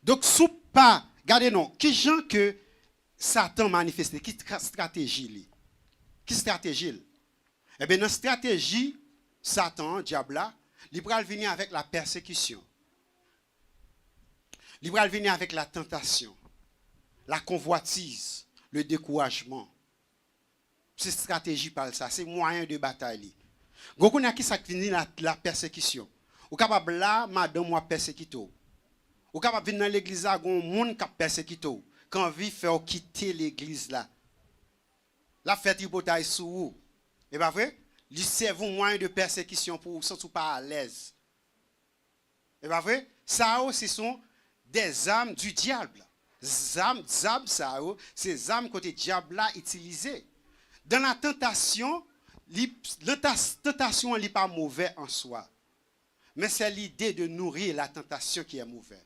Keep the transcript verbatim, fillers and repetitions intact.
Donk, si w pa, gade non, ki jan ke Satan manifeste, ki tra- estrateji li? Ki estrateji l? Ebyen, nan estrateji Satan an, dyab la, li pral vini avèk la pèsekisyon. Li pral vini avèk la tantasyon, la konvwatiz, le dekourajman. Se estrateji pa l sa, se mwayen de batay li. Gon kounye a ki sa k vini la, la pèsekisyon. Ou kapab la, madanm w ap pèsekite w. Ou kapab vin nan legliz la, gon moun k ap pèsekite w, k anvi fè w kite legliz la. L ap fè tripotay sou ou. E pa vre? Li sèvi yon mwayen de pèsekisyon pou ou santi w pa alèz. E pa vre? Sa yo, se sont des armes du diable. Zam, zam sa yo, se zam kote dyab la itilize. Dan la tantasyon, li, lantas- tantasyon an, li pa movè an swa. Men se lide de nouri la tantasyon ki è movè.